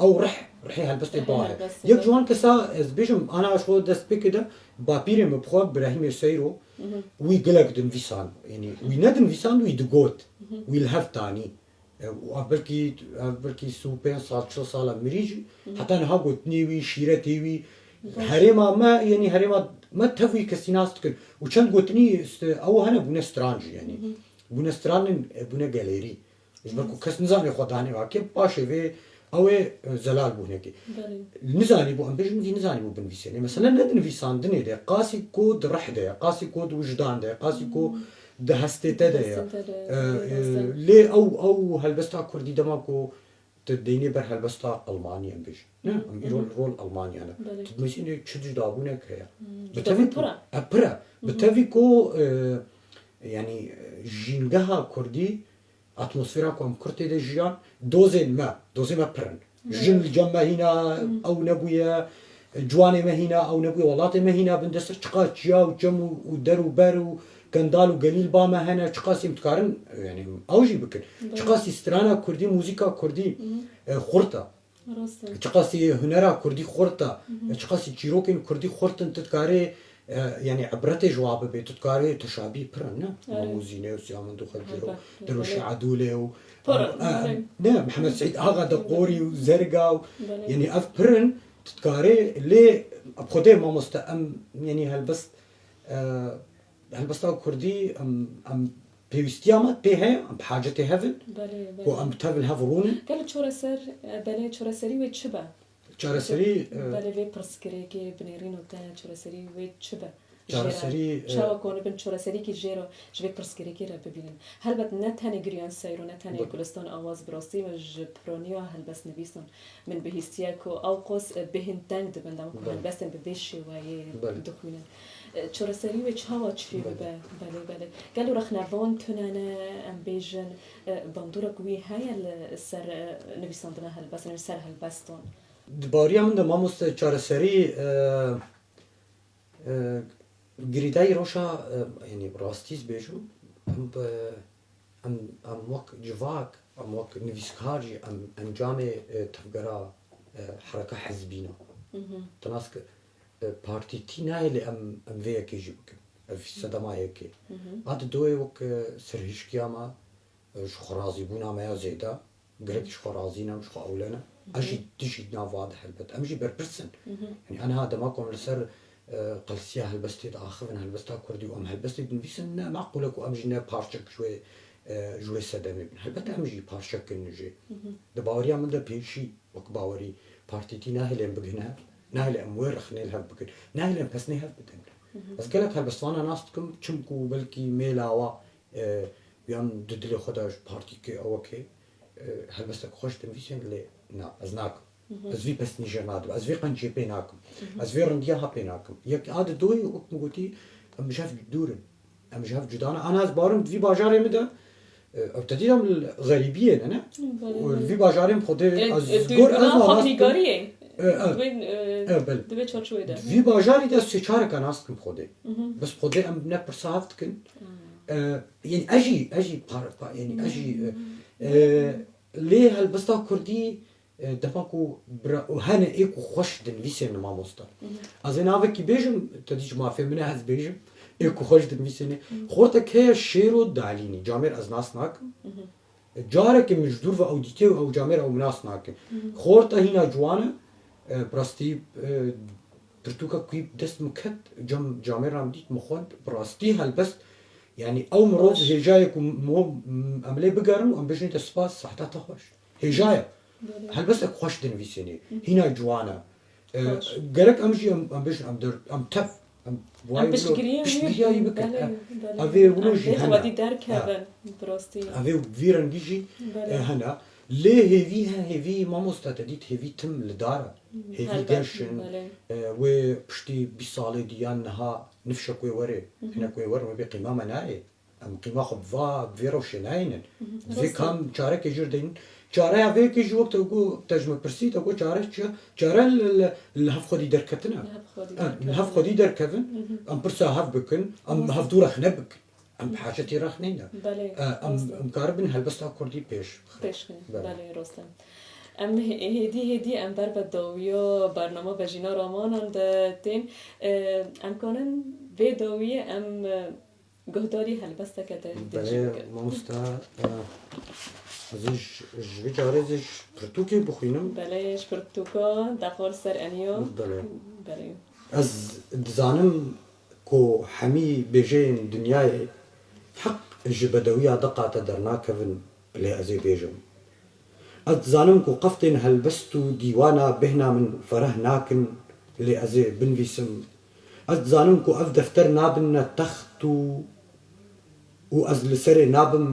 Ew rih, rihê helbestê ba heye. Helbestê, Yek ji belê. wan kesa, ez bêjim, ana ji xwe destpêkê de bapîrê min bi xwe Birahîmê Seyro, wî gelek dinivîsan, yanî wî nedinivîsan, wî digot, wî li hev tanî. E, û ev belkî, ev belkî sî û pênc sal, çil sala mirî jî, heta niha gotinê wî, şîretê wî, herêma me, yanî herêma me tev wî kesî nas dikin. Û çend gotinî st-, ew hene bûne stran jî, yanî. Bûne stranên, e, bûne gelêrî. Ji ber ku kes nizanê xwe danê wake, paşê vê ew ê, e, zelal bû hinekî. Belê. Nizanî bû, em bêjin vî nizanî bû binivîsênê. Mesela ne di nivîsandinê de, qasî ku di rih de ye, qasî ku di wijdan de ye, qasî ku di hestê te de ye. Destê te de ye, E, e, destê. Lê ew, ew helbesta kurdî dema ku tu deynê ber helbesta Almanî em bêjin. Ne? Em îro li rol Almanya ne. Belê. Tu dibêjî çi cudabûnek heye. Bi tevî ku, pir e. E, pir e. Bi tevî ku, e, yanî, e, jîngeha kurdî, atmosfera ku em kurd tê de jiyan, dozên me, dozê me pir in. Jin li cem me hîna ew nebûye, ciwanê me hîna ew nebûye, welatê me hîna bindestir, çiqas çiya û çem û, û der û ber û kendal û gelîl ba me hene, çiqas em dikarin, yanî ew jî bikin. Çiqasî strana kurdî, muzîka kurdî, e, xurt e. Rast e. Çiqasî hunera kurdî xurt e. Çiqasî çîrokên kurdî xurt in, tu dikarê, e, yanî ibretê ji wa bibê, tu dikarê teşabî pir in, ne? Erê. Mamûzîne û Siyamend û Xecir û Helbet, Derwişê belê. Edûlê û, Pir in, e, belê. Ne, Mihemed Seîd Axa de Qorî û Zerga û, belê. Yanî ev pir in, tu dikarê lê bi Xwedê mamoste em, yanî helbest, e, helbesta kurdî em, em pêwîstiya me pê heye, em bi hacetê hev in, belê, belê. Ku em bi tev li hev rûnin. Gelo çoreser, e, belê çoreserî wê çi be? Çareserî, e, belê vê pirsgirêkê binêrîno te çoreserî wê çi be? Çareserî, e, çawa konibin çoreserîkî jê re ji vê pirsgirêkê re bibînin? Helbet ne tenê Giryan Seyro, ne tenê Gulistan Awaz, bi rastî min ji piraniya helbestnivîsan min bihîstiye ku ew qas, e, bêhnteng dibin, dema ku helbestên bi vê şêweyê dixwînin. E, çoreserî wê çawa çêbibe? Belê, belê. Gelo rexnevan tune ne, em bêjin, e, bandorek wî heye li ser, e, nivîsandina helbestan, li ser helbestan? Di baweriya min de mamoste çareserî, e, e, girêdayî roşa, e, yanî rastî ez bêjim, em bi, em, em wek civak, em wek nivîskar jî, em encamê, e, tevgera, e, hereka hizbî ne. Tu nas ke, e, partîtî nahêlê em, em vê yekê jî bikin. Ev sedema yekê. A di doyê wek, e, serhişkiya me, e, ji xwe razîbûna me ya zêde, gelek ji xwe razî ne, ji xwe ewle ne. Ez jî dijî nav va de helbet. Em jî berpirs in. Yanî aniha dema ku em li ser, e, qelsiya helbestê diaxivin, helbesta kurdî û em helbestê dinivîsin, ne meqûl e ku em jî ne parçek ji wê, e, ji wê sedemê bin. Helbet em jî parçek in jê. Di baweriya min de pêşî wek bawerî partîtî nahêlin bigihine hev, nahêlin em wê rexnê li hev bikin, nahêlin em pesnê hev bidin. Ez gelek helbestvanan nas dikim, çimku belkî mêla wa, e, yan di dilê xwe de ji partîkê ewekê, e, helbestek xweş dinivîsên lê na, ez nakim. Ez vî pesnî jê nadim, ez vî qenciyê pê nakim, ez vî rindiya ha pê nakim. Yek a di doyê wek min gotî, em ji hev dûr in. Em ji hev cuda ne. Ana ez barim di vî bajarê min de, e, ev te dî em li xerîbiyê ne, ne? Belê, û belê. Vî bajarê min xwedê E, ez e, gor ez dûrbina xwe nîgariyê. E, e. Di vê, e, E, belê. Di vê çarçovê de. Di vî bajarî de sê çareka nas dikim xwedê. Bes xwedê em ne pirsa hev dikin. E, yanî ez jî, ez jî par, par, yanî ez jî, e, e, lê helbesta kurdî E, dema ku bira, û hene ê ku xweş dinivîsên mamoste. Ez ê navekî bêjim, te dî ji mafê min e ez bêjim, ê ku xweş dinivîsêne. Xortek heye Şêro Dalînî, camêr ez nas nakim. E, carekê min ji dûr ve ew dîtê û ew camêr ew nas nakin. Xorta hîna ciwan e, e, bi rastî, e, pirtûka ku dest min ket, cam, camêr min dît, min xwend, bi rastî helbest, yanî ew mirov hêjayê ku mo-, em lê bigerin û em bêjin te spas, sehta te xweş. Hêja ye. Belê. Helbestek xweş dinivîsênê. Hîna ciwan e. E, Xweş. Gerek em jî em, em bêjin em der, em tev, em Em wayê wilo piştgiriyê wî piştgiriya wî bikin. Belê, E, belê. Evê wilo Em jî vê hene. Xwedî derkevin, E. bi rastî. Evê vî rengî jî, Belê. E, hene. Lê hêvî he, hêvî mamosta te dît, hêvî tim li dar e. Hêvî Helbet, geş in. Belê. E, wê piştî bîst salê diyan niha nifşek wê were. Hinek wê werin, wê bê qîma me nayê. Em qîma xwe bi va, bi vê rewşê nayênin. Bi vê Rast e. Kam çarekê jî deynin. Çareya vê yekê jî wek te got, te ji me pirsî, te got çare çi ye? Çare li, li, li hev xwedî derketin e. Li hev xwedî Em, derkevin. Li hev xwedî derkevin. Em pirsa hev bikin. Em Rast. Hev dû rexne bikin. Em bi hacetê rexneyne. Belê, E, em, rast e. Em karibin helbesta kurdî pêş. Pêş xin. Belê. Belê, rast e. Em hê-, hêdî hêdî em ber bi dawiya bernama Bejîna Ramanan de tên. E, em kanin vê dawiyê em, e, Guhdarî helbesteke te Belê, jî bikin. Mamosta, e, ez ê ji, ji vê carê ez ê ji pirtûkê bixwînim. Belê, ji pirtûka Dexol ser eniya. Belê. Belê. Ez dizanim ku hemî bêjeyên dinyayê heq ji bedewiya deqa te dernakevin, lê ez ê bêjim. Ez dizanim ku qeftên helbest û dîwana bêhna min fereh nakin, lê ez ê binivîsim. Ez dizanim ku ev defter nabinne text û û ez li serê nabim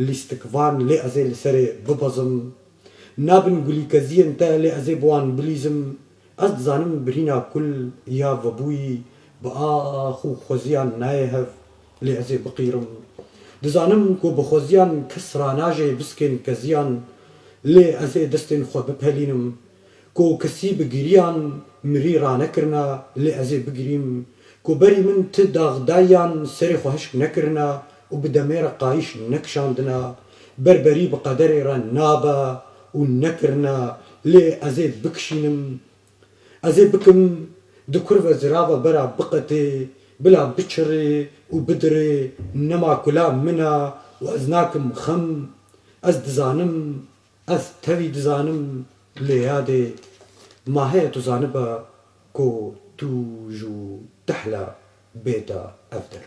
lîstikvan, lê ez ê li serê bibezim. Nabin gulîkeziyên te, lê ez ê bi wan bilîzim. Ez dizanim birîna kul ya vebûyî bi ax û xweziyan nayê hev, lê ez ê biqîrim. Dizanim ku bi xweziyan kes ranajê biskên keziyan, lê ez ê destên xwe bipelînim. Ku kesî bi giriyan mirî ranekirina, lê ez ê bigirîm. Ku berî min ti daxdayiyan serê xwe hişk nekirina û bi demê re qayîş nekişandina, berberî bi qederê re nabe û nekirina, lê ez ê bikişînim. Ez ê bikim di kurve zirava bera biqetê, bila biçirê û bidirê, nema kula min e û ez nakim xem. Ez dizanim, ez tevî dizanim, lê yadê ma heye tu zanibe ku tu jû tehla bête ev der.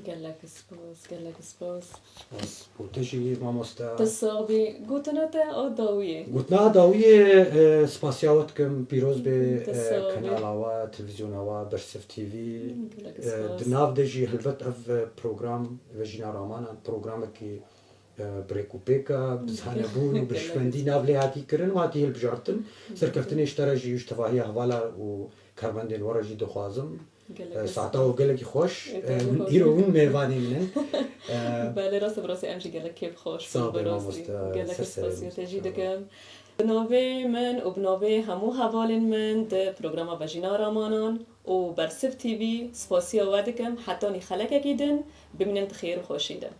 Gelek spas, gelek spas. Spas bo te jî, mamoste. Tu sax bî. Gotina te a dawiyê. Gotina a dawiyê, e, spasiya we dikim, pîroz bê, Tu e, sax bî. Kanala we, televîzyona we, Bersif T V. Gelek E, spas. Di nav de jî helbet ev, e, program, Vejîna Ramanan, programekî, e, bi rêk û pêk e, bi zanebûn û bi Gelek şwendî spas. Nav lê hatî kirin û hatî hilbijartin. Serkeftinê ji te re jî û ji tevahiya hevala û karmendên we re jî dixwazim. Gelek E, saeta we gelekî xweş. E, E, gelek min xweş. Îro hûn mêvanê min in. E, Belê, rast bi rastî em jî gelek kêf xweş Sağ bûn, be bi rastî. Mamoste. Gelek Ser serê spasiya min. Te jî dikim. Bi navê min û bi navê hemû hevalên min di programa Vejîna Ramanan û Bersif T V spasiya we dikim. Hetanî xelekekî din, bimînin di xêr û xweşî de.